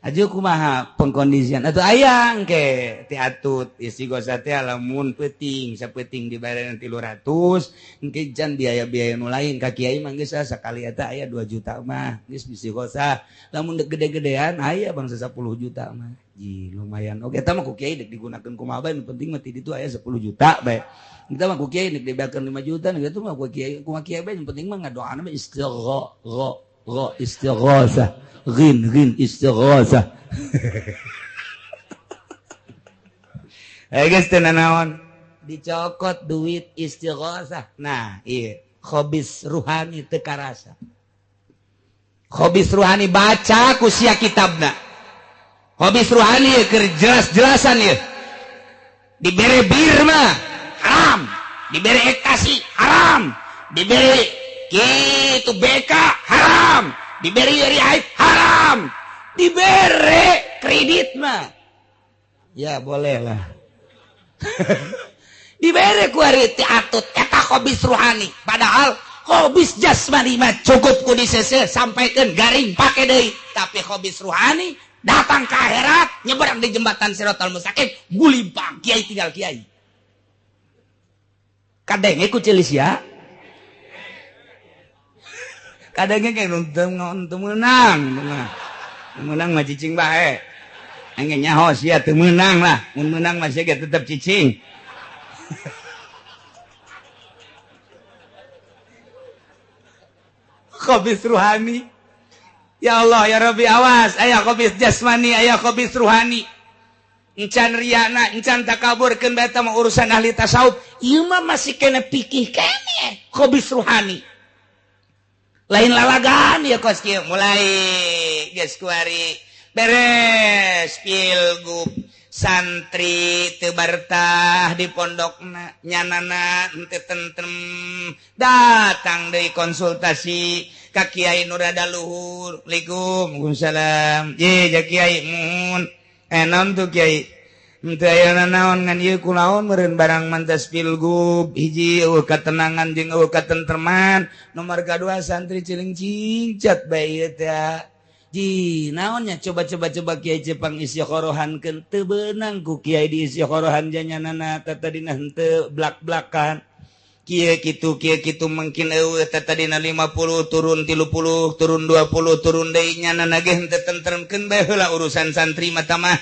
Aju kumaha pengkondisian atuh ayang ke ti atut istighosah teh lamun peuting sapeuting dibayar 300 engke jan biaya-biaya nu lain ka kiai mah geus sakali eta aya 2 juta mah geus istighosah lamun dek gede-gedean aya bangsa 10 juta mah ji lumayan oke eta mah ku kiai dek digunakeun kumaha bae nu penting mah ti ditu aya 10 juta bae eta mah ku kiai dek dibayarkeun 5 juta kitu mah ku kiai kumaha kiai bae nu penting mah ngadoana mah istigho gho istighosah ghin ghin istighosah. Geus teu nanaon dicokot duit istighosah. Nah iya khobis ruhani teu karasa. Khobis ruhani baca ku sia kitabna. Khobis ruhani keur jelas-jelasan ieu. Dibere bir mah haram, dibere ektasi haram, dibere gitu BK haram, diberi dari aib haram, dibere kredit mah ya boleh lah. Dibere ku ari ti atut eta khobis ruhani, padahal khobis jasmani mah cukup ku disese sampaikeun garing pake deui, tapi khobis ruhani Datang ke akhirat nyebrang di jembatan Siratal Mustaqim, gulimpang kiai tinggal kiai. Kadenge ku celis ya. Kadenge ge teu meunang. Meunang mah cicing bae. Engge nyaho sia teu meunang lah. Mun meunang mah sia ge tetep cicing. Khabis ruhani. Ya Allah ya Rabbi, awas aya khabis jasmani, aya khabis ruhani. Encan riana, encan takaburkeun bae eta mah urusan ahli tasawuf. Ieu mah masih kene pikih kene khabis ruhani. Lain lalagan ya kos kieu mulai geus kuari beres pilgub santri teu bartah di pondokna nyanana henteu tentrem datang deui konsultasi ka kiai nu rada luhur. Assalamualaikum. Waalaikumsalam. Ye ja kiai mun naon tuh kiai henteu aya nanaon ngan ieu kulaon meureun barang mantas pilgub hiji eueuh katenangan jeung eueuh katentreman nomor kadua santri ciling cingcat bae ieu teh. Ji naonnya coba-coba coba kiai Jepang istikhorohankeun teu beunang ku kiai di istikhorohan janyanana tatadina henteu blak-blakan kieu kitu kieu kitu mungkin eueuh tatadina 50 turun 30 turun 20 turun deui nyanana ge henteu tentremkeun bae heula urusan santri mah mah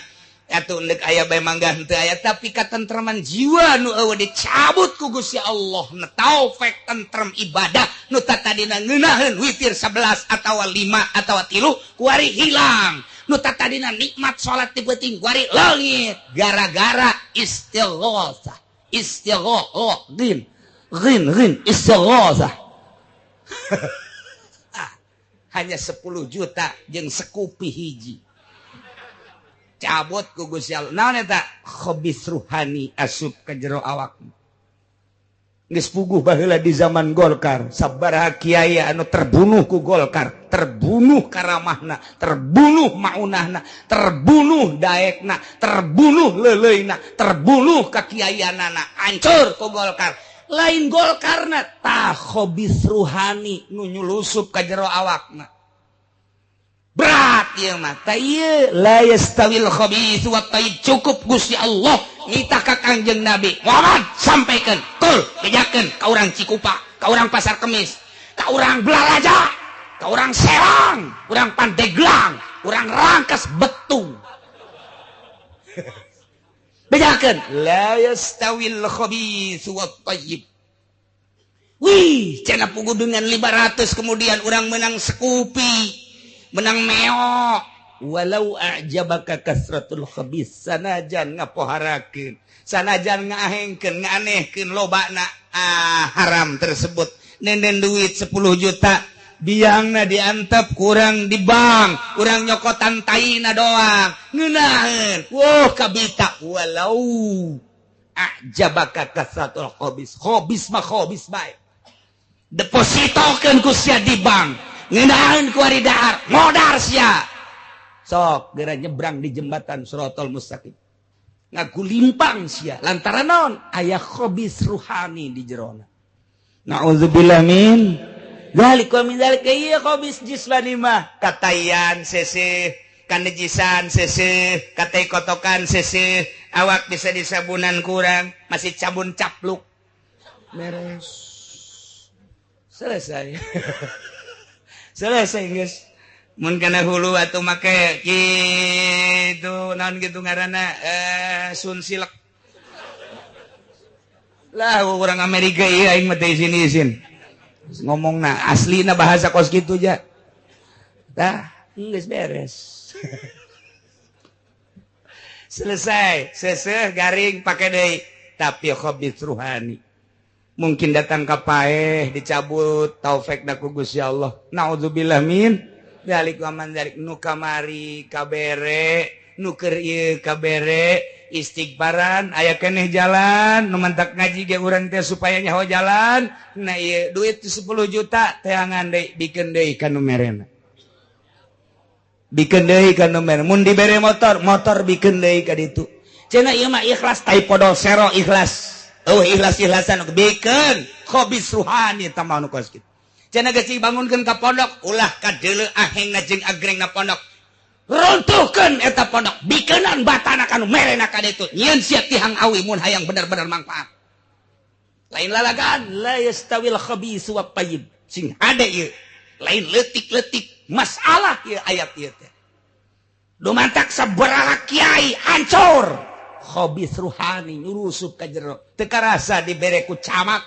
atuh endek aya bae mangga henteu aya tapi katentreman jiwa nu eueuh dicabut ku Gusti Allah na taufik tentrem ibadah nu tatadina ngeunaheun witir 11 atawa 5 atawa 3 kuari hilang nu tatadina nikmat salat ti peuting kuari leungit gara-gara istighosah istighosah gin gin gin istighosah. Hanya 10 juta jeung sekupi hiji cabut ku Gusti Allah. Naon eta? Khabis ruhani asup ka jero awak. Geus puguh baheula di zaman Golkar, sabaraha kiai anu terbunuh ku Golkar, terbunuh karamahna, terbunuh maunahna, terbunuh daekna, terbunuh leuleuna, terbunuh kakiaianana, hancur ku Golkar. Lain Golkarna tah khabis ruhani nu nyulusup ka jero awakna. Berat ieu mah tah ieu la yastawil khabits wat thayyib. Cukup Gusti Allah nitah ka Kangjeng Nabi Muhammad sampaikan kul bejakeun ka urang Cikupa, ka urang Pasar Kemis, ka urang Belaraja, ka urang Serang, urang Pandeglang, urang Rangkas Betung. Bejakeun la yastawil khabits wat thayyib. Wih, cenah puguh dengan 500 kemudian urang menang sekupi, menang meok. Walau a'jabaka kasratul khabis, sanajan ngapoharakeun, sanajan ngaahengkeun, ngaanehkeun lobana haram tersebut. Nenden duit 10 juta biangna diantep kurang di bank, urang nyokotan taina doang ngeunaheun. Wah kabita walau a'jabaka kasratul khabis. Khabis mah khabis bae, depositokeun ku sia di bank, ngeunaheun ku ari dahar, modar sia. Sok geura nyebrang di jembatan Siratal Mustaqim. Ngagulimpang sia lantaran naon? Aya khabis ruhani di jerona. Nauzubillah min dzalik wa min dzalik. Ieu khabis jismani mah katayan seseh, kanejisan seseh, katai kotokan seseh, awak bisa disabunan kurang, masih cabun capluk. Beres. Selesai. Selesai guys. Mun kana hulu atuh make kitu naon kitu ngaranna sunsilek. Lah urang Amerika ieu aing mah teu isin-isin. Ngomongna aslina bahasa kos kitu ja. Tah, geus beres. Selesai, seseh garing pake deui. Tapi khabis ruhani. Mungkin datang ka paeh dicabut taufik da ku Gusti Allah. Naudzubillah min dzalik wa man dzalik. Nu kamari kabere, nu keur ieu kabere, istighfaran aya keneh jalan, nu mantak ngaji ge urang teh supaya nyaho jalan. Nah ieu duit 10 juta teangan deui, bikeun deui ka nu merena. Bikeun deui ka nu merena. Mun dibere motor, motor bikeun deui ka ditu. Cenah ieu mah ikhlas tai podol sero ikhlas. Oh ikhlas-ikhlasan bikeun khabis ruhani tambah nu kos kitu. Cenah geus dibangunkeun ka pondok, ulah kadeuleu ahengna jeung agrengna pondok. Runtuhkeun eta pondok, bikeunan batana kanu merena ka ditu. Nyieun sia tihang awi mun hayang bener-bener manfaat. Lain lalagan la yastawil khabis wat thayyib. Sing hade ieu. Lain leutik-leutik masalah ieu ayat ieu teh. Dumantak sabaraha kiai hancur. Khabis ruhani nyurusup ka jero. Teu karasa dibere ku camat,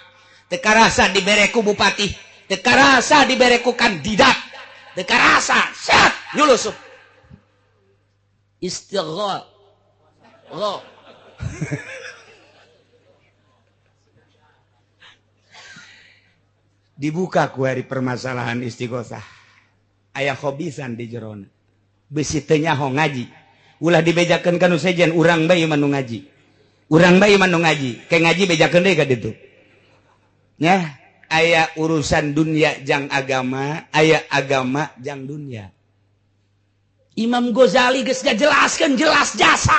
teu karasa dibere ku bupati, teu karasa dibere ku kandidat, teu karasa set nyulusup. Istigha. Dibuka ku hari permasalahan istighosah. Aya khobisan di jerona. Besi teu nyaho ngaji. Ulah dibejakeun ka nu sejen, urang bae mah nu ngaji. Urang bae mah nu ngaji. Ke ngaji bejakeun deui ka ditu. Nya, aya urusan dunia jang agama, aya agama jang dunia. Imam Ghazali geus ngajelaskeun jelas jasa.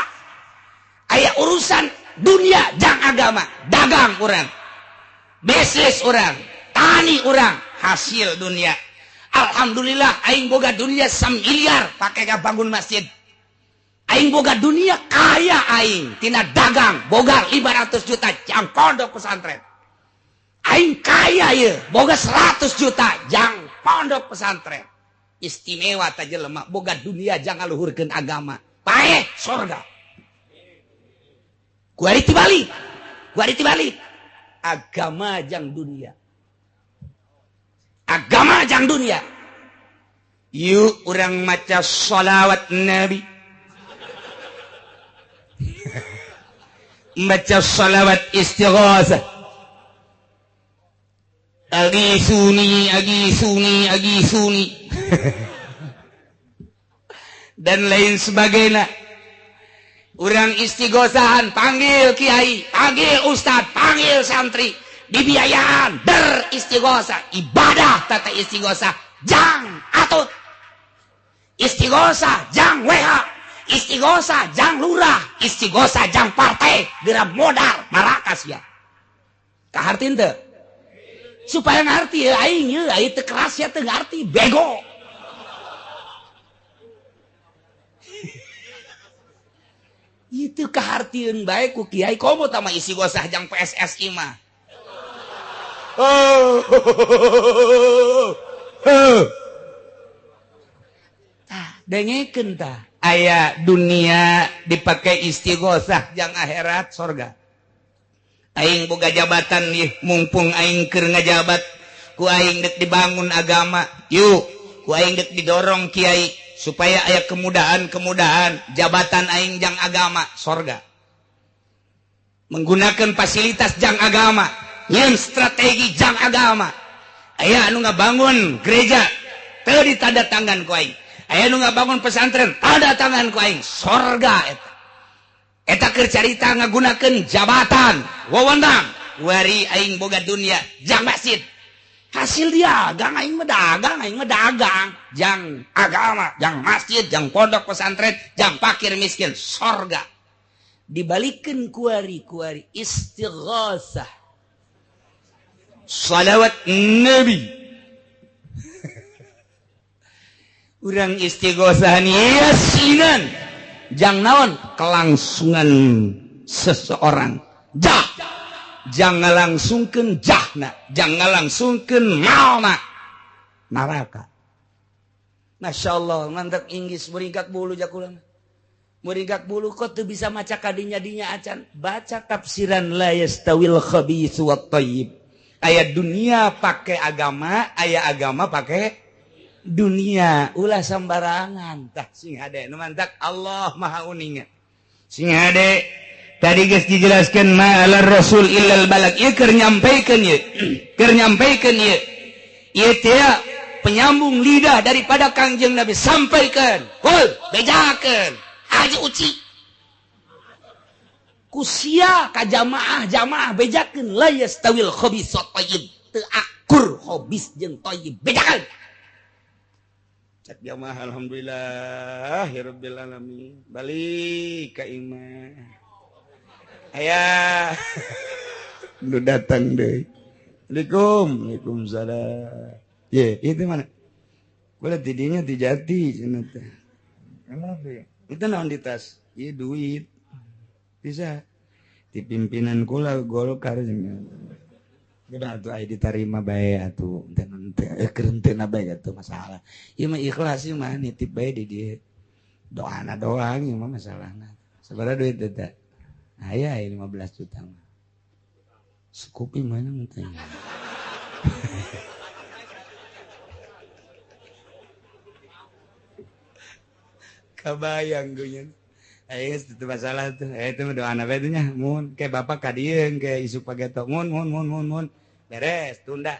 Aya urusan dunia jang agama, dagang urang, bisnis urang, tani urang, hasil dunia. Alhamdulillah aing boga dunia 1 miliar pake bangun masjid. Aing boga dunia kaya aing tina dagang boga 500 juta jang pondok pesantren. Aing kaya ieu boga 100 juta jang pondok pesantren. Istimewa ta jelema boga dunia jang ngaluhurkeun agama. Paeh sorga. Kuari tibalik. Kuari tibalik. Agama jang dunia. Agama jang dunia. Yuk urang maca sholawat Nabi. Maca sholawat istighosah. Agisuni, agisuni, agisuni. Dan lain sebagainya. Urang istighosahan, panggil kiai, panggil ustad, panggil santri. Dibiayaan beristighosah, ibadah tata istighosah jang atut, istighosah jang WH, istighosah jang lurah, istighosah jang partai, geura modal marakas ya. Kaharti teu? Supaya ngarti ya aing ye, aing teu keras ya teu ngarti, bego. Itu kahartieun bae ku kiai komo tah mah istighosah jang PSSI mah. Oh. Tah, dengekeun tah. Aya dunia dipakai istighosah jang akhirat sorga. Aing boga jabatan ieu, mumpung aing keur ngajabat, ku aing deuk dibangun agama. Yuk, ku aing deuk didorong kiai supaya aya kemudahan-kemudahan jabatan aing jang agama sorga. Menggunakan fasilitas jang agama. Nyen strategi jang agama. Aya anu ngabangun gereja teu ditanda tangan ku aing. Aya anu ngabangun pesantren tanda tangan ku aing. Sorga eta. Eta keur carita ngagunakeun jabatan, wewenang. Wari aing boga dunia jang masjid. Hasil dagang aing mah dagang, aing mah dagang jang agama, jang masjid, jang pondok pesantren, jang fakir miskin. Sorga. Dibalikeun kuari-kuari istighosah. Salawat Nabi. Urang istighosahan yasinan jang naon kelangsungan seseorang. Jah. Jangan langsungkeun jahna, jangan langsungkeun malna. Neraka. Masya Allah, mantak Inggris meringkak bulu jakulang. Meringkak bulu kok teu bisa maca kadinya dinya acan. Baca tafsiran la yastawil khabitsu wat thayyib. Ayat dunia pakai agama, ayat agama pakai dunia. Ulah sembarangan. Tah sing hade nu mantak Allah Maha Uninga. Sing hade tadi geus dijelaskeun ma alar rasul illal balag. Ieu keur nyampikeun ieu. Keur nyampikeun ieu. Ieu teh penyambung lidah daripada Kangjeng Nabi sampaikan. Hul, bejakeun. Haji Uci. Kusia ka jamaah jamaah bejakeun la yastawil khabis wat thayyib. Teu akur khabis jeung thayyib bejakeun. Cek jamaah alhamdulillah ya rabbil alamin. Balik ka imah. Aya nu datang deui. Assalamualaikum. Waalaikumsalam. Ye, itu mana? Boleh tidinya di jati cenah teh. Itu naon di tas? Ieu duit. Bisa di pimpinan kula Golkar jeung. Udah atuh aya ditarima bae atuh. Teu keur bae atuh masalah. Ieu mah ikhlas ieu mah nitip bae di dieu. Doana doang ieu mah masalahna. Sabaraha duit eta? Aya 15 juta mah. Sekupi mana teh. Kabayang gue nya. Ayo itu masalah tuh. Itu doana bae nya. Mun ke bapak ka dieu ke isuk pageto. Mun mun mun mun mun. Beres tunda.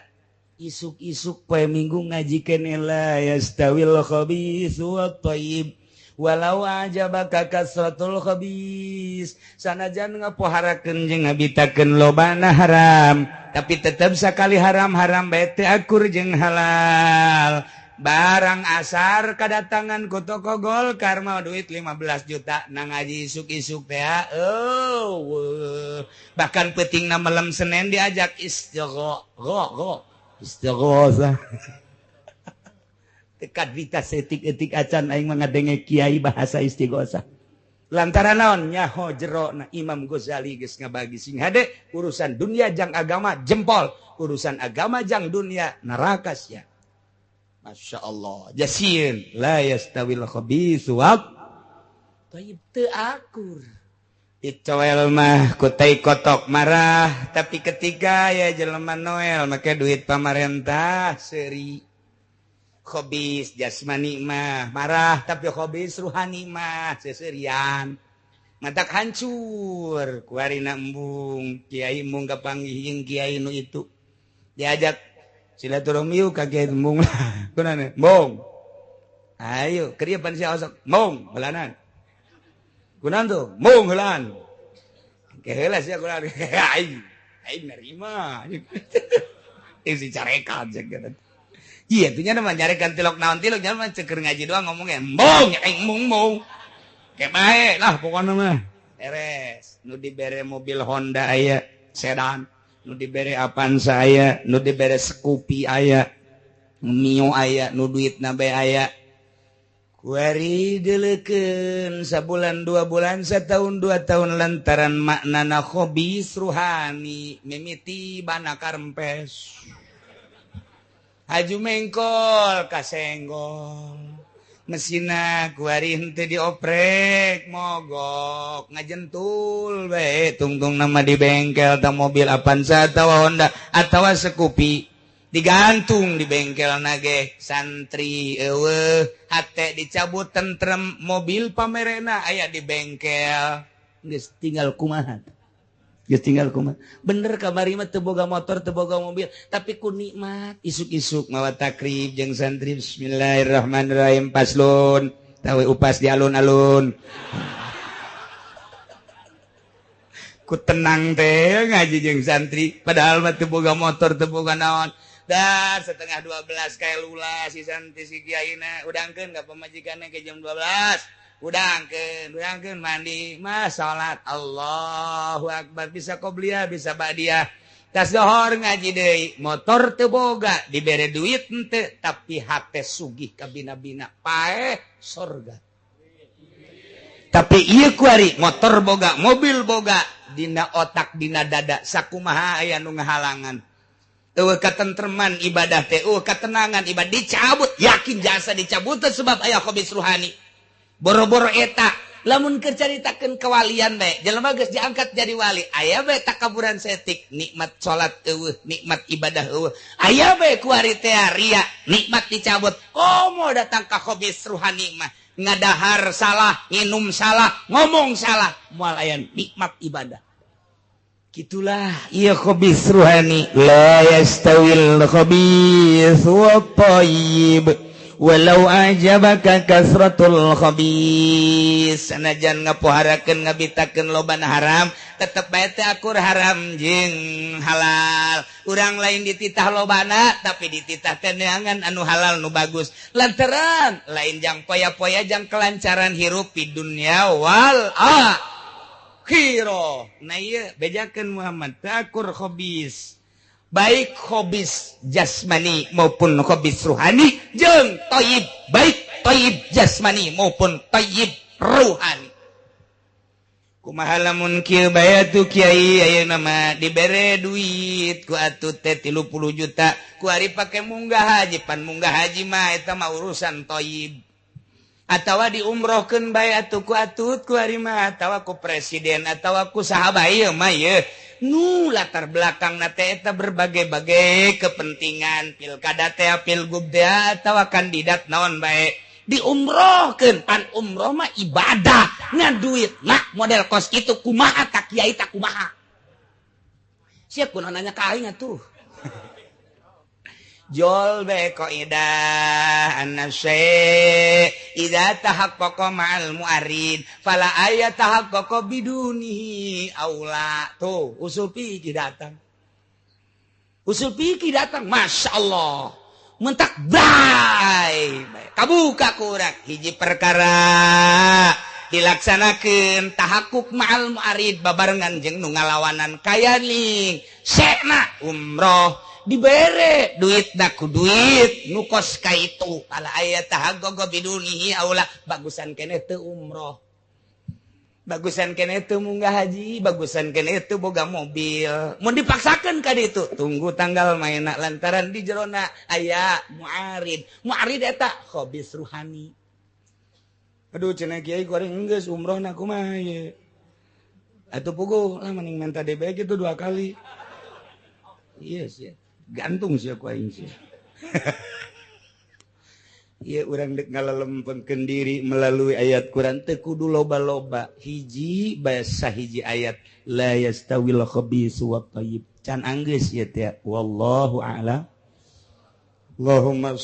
Isuk-isuk poe Minggu ngajikeun la yastawil khabis wat thayyib. Walau ajabaka kasratul khabis. Sanajan ngapoharakeun jeung ngabitakeun lobana haram, tapi tetep sakali haram-haram bae teu akur jeung halal. Barang asar kedatangan ku toko Golkar mau duit 15 juta nang ngaji isuk-isuk teh. Oh, bahkan peutingna malam Senin diajak istighosa. Istighosa. Tekat vita setik-etik acan aing mah ngadenge kiai bahasa istighosa. Lantaran naon nyaho jero na Imam Ghazali geus ngabagi sing hade urusan dunia jang agama jempol, urusan agama jang dunia neraka sia. Masya Allah. Jasin la yastawil khabis wa thayyib teu akur. Dicoel mah ku tai kotok marah, tapi ketika ya jelema Noel make duit pamarentah seuri. Khobis jasmani mah marah, tapi khobis ruhani mah seserian. Matak hancur kuarina embung, kiai embung kapanggih jeung kiai nu itu. Diajak silaturahmi yuk ka kiai embung lah. Kunaon? Embung. Ayo, keur ieu pan sia osok. Embung heulanan. Kunaon tuh? Embung heulaan. Ke heula sia kunaon? Aing aing nerima. Isi carekan jeung gitu. Iya, tuh nya mah nyarekan tilok naon tilok nya mah ceker ngaji doang ngomongnya embung, aing embung. Kayak bae lah pokokna mah. Beres, nu dibere mobil Honda aya, sedan, nu dibere Avanza aya, nu dibere Scoopy aya, Mio aya, nu duitna bae aya. Kuari dileukeun sabulan 2 bulan setahun 2 tahun lantaran maknana khobis ruhani mimiti bana karempes. Haju mengkol kasenggol mesina kuari henteu dioprek mogok ngajentul bae tungtung nama di bengkel ta mobil Avanza atawa Honda atawa Scoopy digantung di bengkel nage santri eueuh hate dicabut tentrem mobil pamerena aya di bengkel geus tinggal kumaha. Geus tinggal kumaha. Bener kamari mah teu boga motor, teu boga mobil, tapi ku nikmat isuk-isuk mawa takrib jeung santri bismillahirrahmanirrahim paslon, tawe upas di alun-alun. Ku tenang teh ngaji jeung santri, padahal mah teu boga motor, teu boga naon. Dah 11:30 kae lula si santri si kiaina udangkeun ka pamajikanna ke jam 12. Udangkeun mandi, mah salat Allahu akbar bisa qobliyah bisa ba'diyah. Tas dohor ngaji deui, motor teu boga, dibere duit henteu, tapi hate sugih kabina-bina paeh sorga. Tapi ieu kuari motor boga, mobil boga, dina otak dina dada sakumaha aya nu ngahalangan. Eueuh katentreman ibadah teh, eueuh katenangan ibadah dicabut, yakin jasa dicabut sebab aya khobis ruhani. Boro-boro eta lamun keur caritakeun kewalian bae jelema geus diangkat jadi wali aya bae takaburan setik nikmat salat eueuh nikmat ibadah eueuh aya bae kuari teh ria nikmat dicabut komo datang ka khobis ruhani mah ngadahar salah nginum salah ngomong salah moal aya nikmat ibadah. Gitulah ieu khobis ruhani la yastawil khabis wa thayyib walau ajabaka kasratul khabis. Sanajan ngapoharakeun ngabitakeun lobana haram tetep bae teh akur haram jeung halal. Urang lain dititah lobana tapi dititah teh neangan anu halal nu bagus. Lantaran lain jang poya-poya jang kelancaran hirup di dunia wal akhirah. Nah ieu bejakeun Muhammad teh akur khabis. Baik khobis jasmani maupun khobis ruhani jeung thayyib, baik thayyib jasmani maupun thayyib ruhani. Kumaha lamun kieu bae atuh kiai, ayeuna mah dibere duit ku atuh teh 30 juta ku ari pake munggah haji, pan munggah haji mah eta mah urusan thayyib, atawa diumrohkeun bae atuh ku atut ku ari mah, atawa ku presiden atawa ku saha bae. Ieu mah ieu nu latar belakang na teh eta berbagai-bagai kepentingan pilkada teh, pilgub teh, atawa kandidat naon bae diumrohkeun. Pan umroh mah ibadah, ngan duit nah model kos itu kumaha tak kiai, tak kumaha siap kunaon nanya ka aing atuh. Jol be kaidah anna syai' idza tahaqqaqa ma'al mu'arid fala ayat tahaqqaqa bidunihi aula. Tuh usul fikih datang, usul fikih datang. Masya Allah, mentak bray kabuka kurang hiji perkara dilaksanakan tahakuk ma'al mu'arid, babarengan jeung nu ngalawanan. Kaya ning sekna umroh dibere duit ku duit nu kos ka itu ala aya tahaqqaqa bidunihi aula, bagusan keneh teu umroh, bagusan keneh teu munggah haji, bagusan keneh teu boga mobil. Mun dipaksakeun ka ditu, tunggu tanggal maena, lantaran di jerona aya muarid. Muarid eta khabis ruhani. Aduh, cenah kiai, kuring geus umroh na kumaha ye atuh? Puguh lah, mending minta DB gitu dua kali. Iya sih, gantung sih aku aing sih. Iya, urang dek ngalalempengkeun diri melalui ayat Quran teu kudu loba-loba, hiji bahasa, hiji ayat, la yastawil khabitsu wat thayyib, can anggeus ieu teh. Wallahu a'lam. Allahumma.